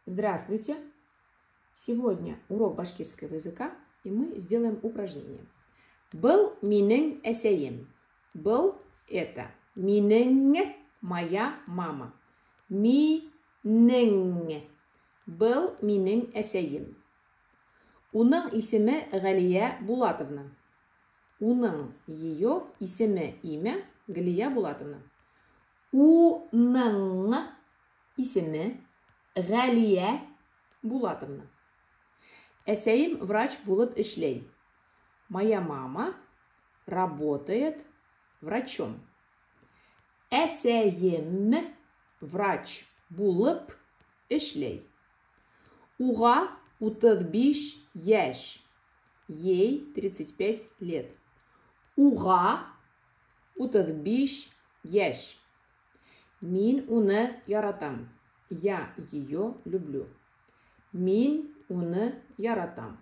Здравствуйте! Сегодня урок башкирского языка, и мы сделаем упражнение. Был минең әсәйем. Был – это. Минең – моя мама. Минең. Был минең әсәйем. Уның исеме Галия Булатовна. Уның – ее, исеме – имя, Галия Булатовна. Уның исеме Галия Булатовна. Әсәйем врач булып эшләй. Моя мама работает врачом. Әсәйем врач булып эшләй. Уға 35 йәш. Ей 35 лет. Уға 35 йәш. Мин уны яратам. Я ее люблю. Мин уны яратам.